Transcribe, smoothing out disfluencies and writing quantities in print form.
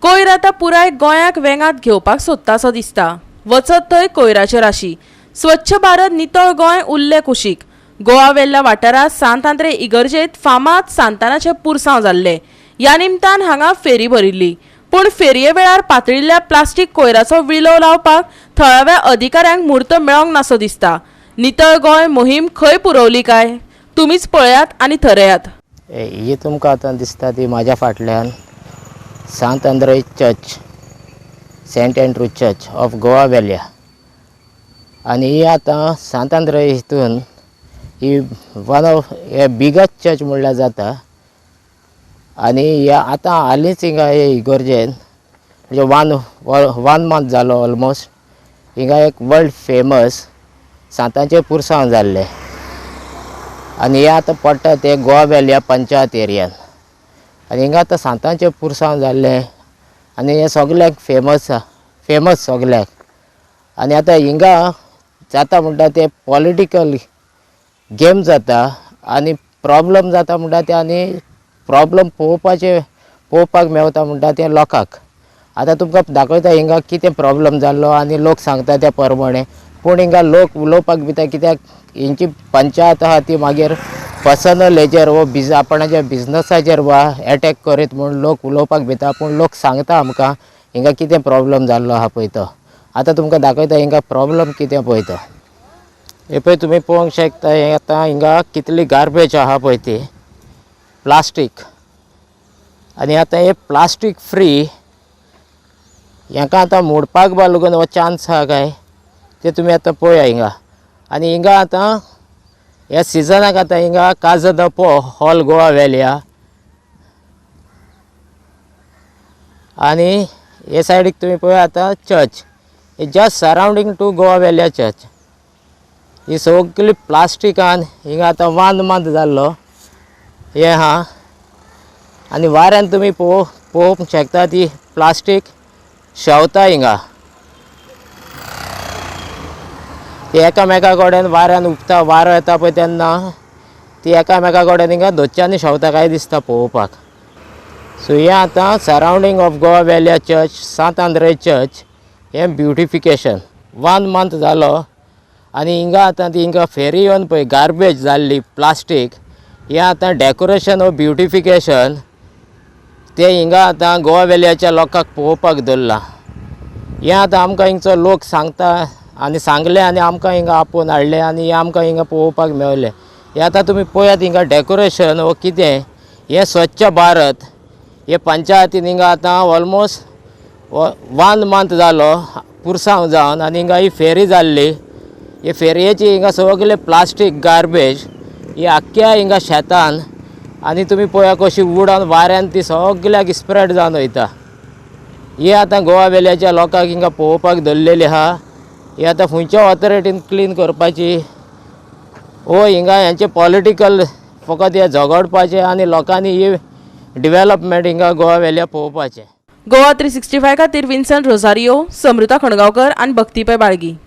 कोयर आतां पुराय गोंयाक वेंगात घेवपाक सोदतासो दिसता. वचत थंय कोयराच्यो राशी. स्वच्छ भारत नितळ गोंय उरलें कुशीक. गोवा वेल्ला वाठारांत सांत आंद्रे इगर्जेंत फामाद सांतानाचें पुरसांव जाल्लें. ह्या निमतान हांगा फेरी भरिल्ली. पूण फेरये वेळार पातळिल्ल्या प्लास्टीक कोयराचो विलो लावपाक थळाव्या अधिकाऱ्यांक म्हूर्त मेळोंक नासो दिसता. नितळ गोंय मोहीम खंय पुरवली काय? तुमीच पळयात आनी थरयात. ही तुमकां आतां दिसता ती म्हाज्या फाटल्यान Sant Andre church, Saint Andrew church of Goa Velha. आनी ही आतां सांत आंद्रे हितून ही वन ऑफ हे बिगस्ट चर्च म्हणल्यार जाता. आनी हे आतां हालींच हिंगा हे इगर्जेन म्हणजे वन वन मंथ जालो ऑलमोस्ट हिंगा एक वर्ल्ड फेमस सांतांचें पुरसांव जाल्लें. आनी हें आतां पडटा तें गोवा वेल्या पंचायत एरियान. आनी हिंगा आतां सांतांचें पुरसांव जाल्लें आनी हें सगल्याक फेमस आसा, फेमस सगल्याक. आनी आतां हिंगा जाता म्हणटा तें पॉलिटिकल गेम जाता आनी प्रॉब्लम जाता म्हणटा तें, आनी प्रॉब्लम पळोवपाचें पळोवपाक मेवता म्हणटा तें लोकांक. आतां तुमकां दाखयता हिंगा कितें प्रॉब्लम जाल्लो आनी लोक सांगता त्या प्रमाणे. पूण हिंगा लोक उलोवपाक भिता कित्याक हेंची पंचायत आहा ती मागीर पर्सनल हेजेर वो बिज आपणाच्या बिजनसाचेर वा एटॅक करीत म्हूण लोक उलोवपाक भिता. पूण लोक सांगता आमकां हिंगा कितें प्रॉब्लम जाल्लो आहा पळय तो. आतां तुमकां दाखयता हिंगा प्रॉब्लम कितें पळय तो. हे पळय तुमी पळोवंक शकता, हे आतां हिंगा कितली गार्बेज आहा पळय ती प्लास्टीक. आनी आतां हे प्लास्टीक फ्री हेका आतां मोडपाक बा लागून हो चान्स आहा काय ते तुमी आतां पळया हिंगा. आनी हिंगा आतां ह्या सिजनाक आतां हिंगा काजा the पो हॉल गोवा वेल्या. आनी हे सायडीक तुमी पळया आतां चर्च, हे just surrounding to Goa Velha church. ही सगली प्लास्टिकान हिंगा आतां वांद मांद जाल्लो हें आहा. आनी वाऱ्यान तुमी पळोवंक शकता ती प्लास्टीक शेवता हिंगा. ती एकामेका कडेन वाऱ्यान उबता, वारो येता पळय तेन्ना ती एकामेका कडेन हिंगा धोच्यांनी शेवता काय दिसता पळोवपाक. सो हें आतां surrounding of Goa Velha church, Sant Andre church, हें ब्युटिफिकेशन वन मंथ जालो. आनी हिंगा आतां ती हिंगा फेरी येवन पळय गार्बेज जाल्ली प्लास्टीक, हें आतां डेकोरेशन वो ब्युटिफिकेशन तें हिंगा आतां गोवा वेल्याच्या लोकांक पळोवपाक दवरलां. हें आतां आमकां हिंगचो लोक सांगता आनी सांगलें आनी आमकां हिंगा आपोवन हाडलें आनी हें आमकां हिंगा पळोवपाक मेवलें. हें आतां तुमी पळयात हिंगा डेकोरेशन वो कितें, हें स्वच्छ भारत हे पंचायतीन हिंगा आतां ऑलमोस्ट वन मंथ जालो पुरसांव जावन. आनी हिंगा ही फेरी जाल्ली, हे फेरयेची हिंगा सगळे प्लास्टीक गार्बेज ही आख्ख्या हिंगा शेतान. आनी तुमी पळया कशी उडोन वाऱ्यान ती सगल्याक स्प्रेड जावन वयता. ही आतां गोवा वेल्याच्या लोकांक हिंगा पळोवपाक दवरलेली आहा. ही आतां खंयच्या ऑथॉरिटीन क्लीन करपाची वो हिंगा हेंचे पॉलिटिकल फकत हे झगडपाचें आनी लोकांनी ही डिवेलपमेंट हिंगा गोवा वेल्या पळोवपाचें. गोवा 365 खातीर विन्सन रोजारियो, समृता खणगांवकर आनी भक्ती पै बाळगी.